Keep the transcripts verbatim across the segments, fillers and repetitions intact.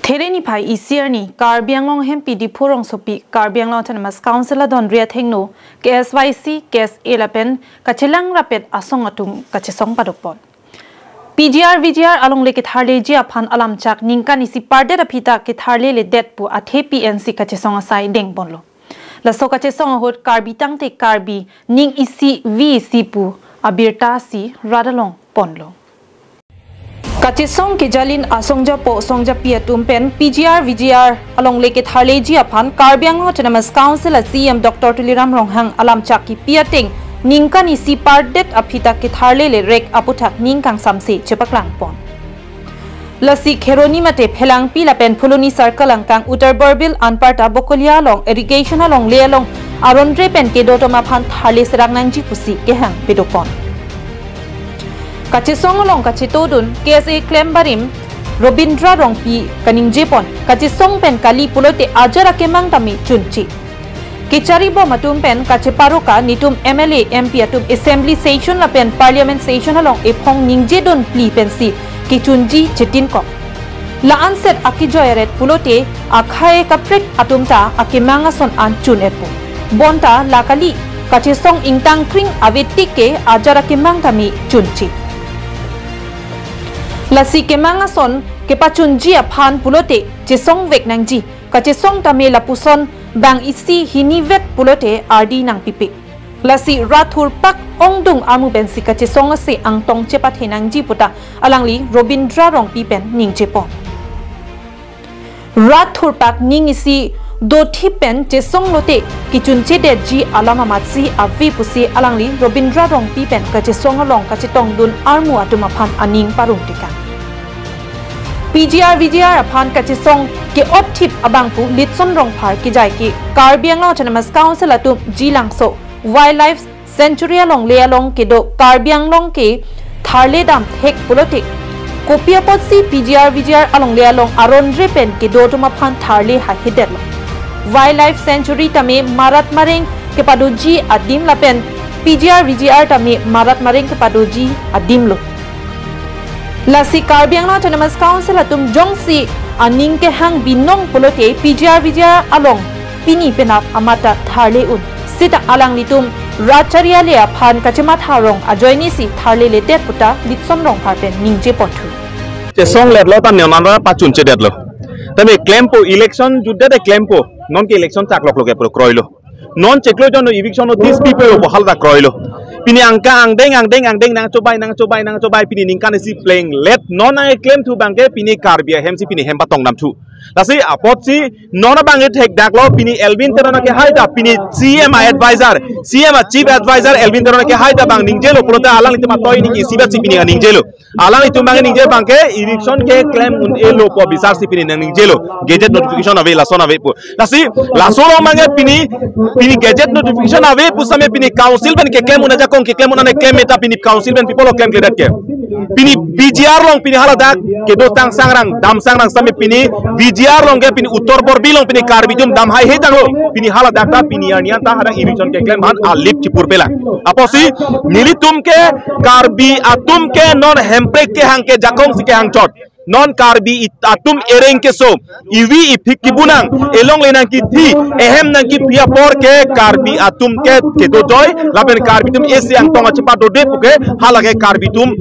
There niphai isi arni Karbi Anglong Hempi Diphu rongsopi Karbi Anglong Autonomous Council adonri athengno K S Y C, K S A lapen kachelang rapet asong atum kachesong padopon. P G R V G R alongle ketharleji aphan alamchak ningkan isi pardet aphi ta ketharleledet pu athe P N C kachesong asai dengponlo. Laso kachesong ahut Karbi tangte Karbi ning isi vi isi pu abirta si radalong ponlo. Kachesong kejalin asongjapo songjapi atum pen P G R V G R alongle ketharleji aphan Karbi Anglong Autonomous Council a C E M Doctor Tuliram Ronghang alamchak kipi ateng ningkan isi pardet aphi ta ketharlelerek aputhak ning kangsamse chepaklangpon. Lasi Kheroni mate Phelangpi lapen Phuloni Circle angkang Uttar Borbil anparta Bokolia along irrigation alongle along aron re pen kedo atum aphan tharle serak nangji pusi kehang pedopon. Kachesong along kachetodun K S A klem barim Robindra Rongpi kaningjepon, kachesong pen kali pulote ajar akemang tame chunche. Kecharibom atum pen kacheparoka nitum M L A, M P atum assembly session lapen parliament session along ephong ningjedun phli pensi kechunji chetinkok. La-anset akejoi aret pulote akhei kaprek atum ta akemang ason an chun-etpo. Bonta la kali kachesong ingtangkring avetik ke ajar akemang tame chunche. Lasi kemang ason kepachunji aphan pulote chesongvek nangji. Kachesong tame lapuson bang isi hinivet pulote ardi nangpipe. Lasi rat thurpak ongdung armu pensi kachesong ase angtong chepathe nangji puta alangli Robindra Rongpi pen ningjepon. Rat thurpak ning isi dothip pen chesong lote kechunchedetji alam amatsi ave pusi alangli Robindra Rongpi pen kachesong along kachetongdun armu atum aphan aning parumtikang. P G R V G R aphan kachesong ke-opthip abangphu Litson Rongphar kejai ke Karbi Anglong Autonomous Council atum Jilangso Wildlife Sanctuary alongle along kedo Karbi Anglong ketharledam thek pulote kopi apotsi P G R V G R alongle along aron re pen kedo atum aphan tharle hahedetlo. Wildlife Sanctuary tame marat mareng kepadoji adim lapen P G R V G R tame marat mareng kepadoji adimlo. Lasi Karbi Anglong Autonomous Council atum jongsi aning kehang binong pulote P G R V G R along pini penap amat ta tharle un. Sita alanglitum rat chariale aphan kachematha rong ajoinesi tharleledet puta Litson Rongphar pen ningjeponthu. Chesongletlo ta nonanra pachunchedetlo. Tame klempo election jutdet klempo. Nonke election chakloklo ke puro kroilo. Non chiklo jon eviction notice pipo pu hala ta kroilo. Pini angka angdeng angdeng angdeng nangchobai nangchobai nangchobai pini ningkan isi plenglet non nangklemthu abangke pini Karbi ahemsi pini hem patongdamthu. Lasi apotsi non abang ithekdaklo pini Elwin Teron akehai ta pini C M a advisor, C M a chief advisor Elwin Teron akehai ta bang ningjelo pulote alanglitum atoi ningke isibatsi pini ningjelo. Alanglitum abang ningje abangke eviction keklem un-elo pu bisarsi pini nang ningjelo. Gazette notification ave lason ave pu. Lasi laso along abangke pini pini gazette notification ave pu same pini council pen keklem un ajakong keklem un ane klem meta pini council pen people klemkledet ke. Pini P G R along pini haladak kedo tang sangrang dam sangrang same pini P G R along ke pini Uttar Borbil along pini Karbi atum dam haihe tanglo. Pini haladak ta pini arni an ta hadak eviction keklem aphan alip chipurpelang. Apotsi nelitum ke Karbi atum ke non Hemprek kehang ke jakongsi kehang chot. Non Karbi it- atum ereng keso. Ivi iphik kibunang. Elongle nangkithi. Ehem nangkipi apor ke Karbi atum ke kedojoi. Lapen Karbi atum esi angtong achepadode puke. Halake Karbi atum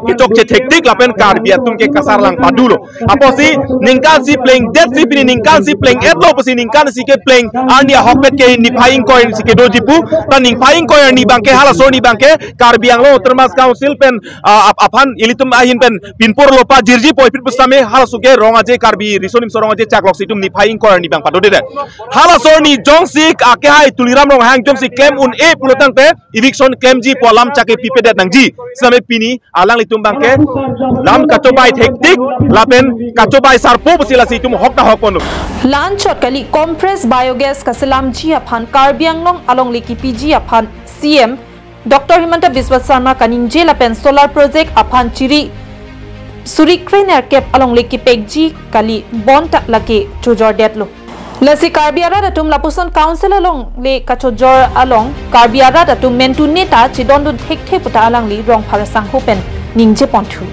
kechokche thektik. Lapen Karbi atum ke kasarlang padulo. Apotsi ningkansi plengdetsi pini ningkansi pleng-etlo pusi ningkansi kepleng arni ahokpet ke niphai ingkoi si kedoji pu. Ta niphai ingkoi arni abangke halaso arni abangke Karbi Anglong Autonomous Council pen, ah, ap- aphan ilitum ahin pen pinpurlo pajirji puvoiphit pu same halaso ke Rong Aje Karbi Riso Nimso Rong Aje chakloksi itum niphai ingkoi arni abang padodedet. Halaso arni jongsi akehai Tuliram Ronghang jongsi klem un-e pulo tangte eviction klemji pu alamchak ke pipedet nangji. Same pini alanglitum abangke lam kachobai thektik lapen kachobai sarpo pusi lasi itum hok ta hokponlo. La-anchot kali compressed biogas kaselamji aphan Karbi Anglong alongle kipiji aphan C M Doctor Himanta Biswa Sarma kaningje lapen solar project aphan chiri suri krenerkep alongle kipekji kali bonta lake chojordetlo. Lasi Karbi arat atum lapuson council alongle kachojor along Karbi arat atum mentune ta chedondun thekthe puta alangli Rongphar asangho pen ningjeponthu.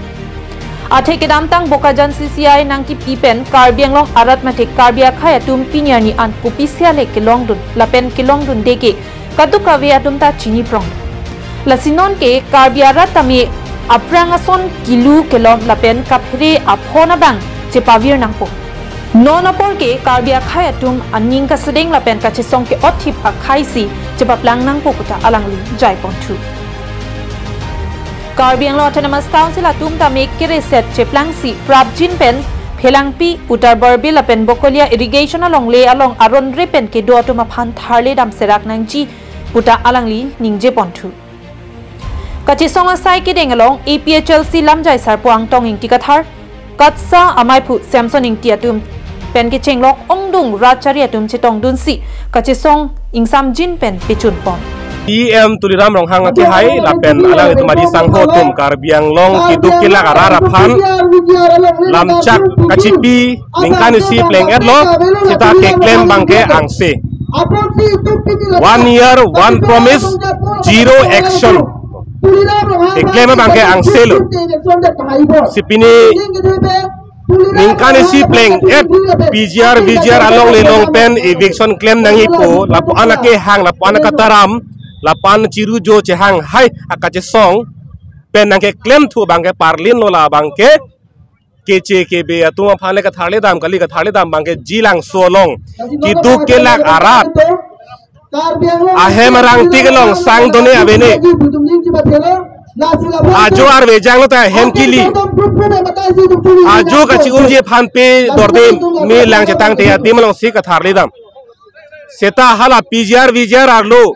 Athe kedamtang Bokajan C C I nangkipi pen Karbi Anglong arat mate Karbi akhei atum pini arni an kopisi ale kelongdun lapen kelongdunde ke kadokave atum ta chiniprong. Lasi non ke Karbi arat tame aphrang ason kilu kelom lapen kaphere aphon abang chepavir nangpo. Non apor ke Karbi akhei atum aning kasedeng lapen kachesong ke-otthip akhei si chepaplang nangpo puta alangli jaiponthu. Karbi Anglong Autonomous Council atum tame kereset cheplangsi prapjin pen Phelangpi, Uttar Borbil lapen Bokolia irrigation alongle along aron re pen kedo atum aphan tharle dam serak nangji puta alangli ningjeponthu. Kachesong asai kedeng along A P H L C lamjai sarpo Angtong Ingti Kathar, KATSA amaiphu Samson Ingti atum pen kechenglok ongdung rat chari atum chetongdunsi kachesong ingsamjin pen pechunpon. C E M Tuliram Ronghang akehai lapen alangtum ari sangho atum Karbi Anglong keduk kelak arat aphan lamchak kachipi ningkan isi pleng-etlo, seta keklem abangke angse. One year, one promise, zero action. Keklem abangke angselo. Si pini ningkan isi pleng-et P G R, V G R alongle along pen eviction klem nangjipo, lapu-an akehang, lapu-an akataram, lapu-an chirujo chehanghai akachesong pen nangkeklemthu abangke parlinlo, la abangke keche kebe atum aphan le katharle dam kali, katharle dam abangke Jilangso along keduk kelak arat ahem arangtik along sang done avene. Ajo arve janglo ta hem kili. Ajo kachi-umji aphan pe dorde me lang chetangte adim alongsi katharle dam. Seta hala P G R V G R arlo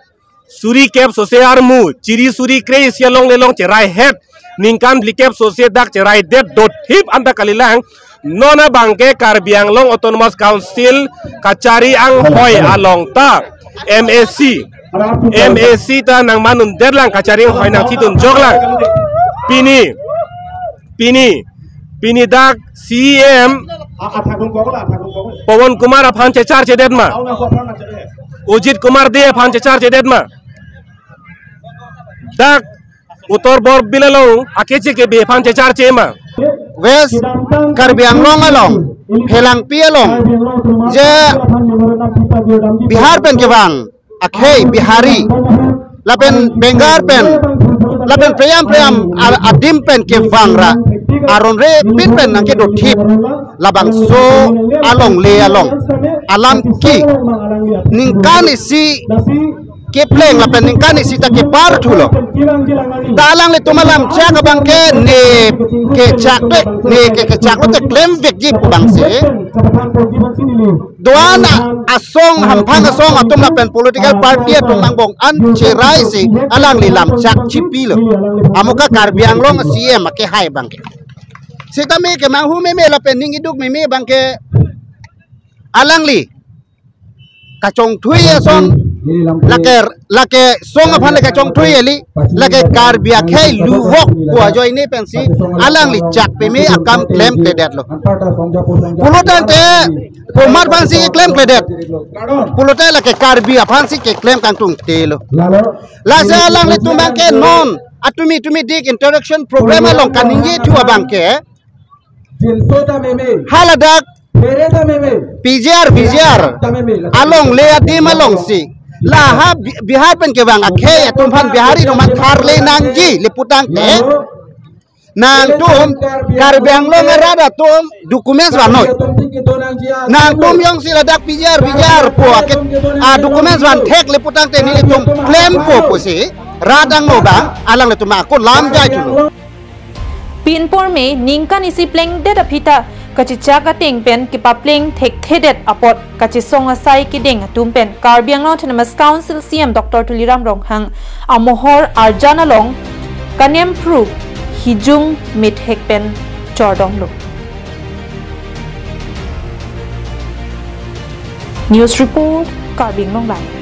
suri kep sose armu, chiri suri kre-isi alongle along cherai het, ningkan phlikep sose dak cheraidet, dothip anta kalilang. Non abangke Karbi Anglong Autonomous Council kachari anghoi along ta M A C, M A C ta nangmanundet lang, kachari anghoi nangthidun jok lang. Pini, pini, pini dak C E M Pawan Kumar aphan checharchedet ma? Ajit Kumar Dey aphan checharchedet ma? Dak Uttar Borbil along akeche kebe aphan checharche ma? West Karbi Anglong along, Phelangpi along, je Bihar pen kevang akhei Bihari, lapen Bengal pen, lapen preyam preyam a-, adim pen kevang ra aron repin pen nangkedothip labangso alongle along alam ke ningkan isi kepleng lapen ningkan isi ta keparthulo. Ta alanglitum alamchak abangke ne kechak de, ne ke kechak lote klemvekji pu abangsi do-an asong, hamphang asong atum lapen political party atum angbong an cheraisi alangli lamchak chipilo. Amuka Karbi Anglong C E M akehai abangke. Sitame kemanghu meme lapen ning iduk meme abangke alangli kachongthui ason, lake, lake song aphan le kachongthui eli, lake Karbi akhei luvok pu ajoine pensi alangli chak peme akam klemkledetlo. Pulotangte komat aphansi klemkledet? Pulote lake Karbi aphansi keklem kangtungtelo. Lasi alanglitum abangke non atumi tumi dik interaction program along kaningjethu abangke, haladak P G R, V G R alongle adim alongsi, la ha Bi-, Bihar pen kevang akhei atum aphan Bihari atum aphan tharle nangji le putangte, nangtum Karbi Anglong arat atum documents vannoi. Nangtum jongsi ladak P G R, V G R pu ake, ah, documents vanthek le putangte nelitum klempo pusi rat angno abang alanglitum ako lamjaithulo. Pinpur me ningkan isi plengdet aphi ta kachechak ateng pen kepapleng thekthedet apot kachesong asai kedeng atum pen Karbi Anglong Autonomous Council C E M Doctor Tuliram Ronghang amohor arjan along kanemphru hijung methek pen chordonglo. News report, Karbi Anglong Live.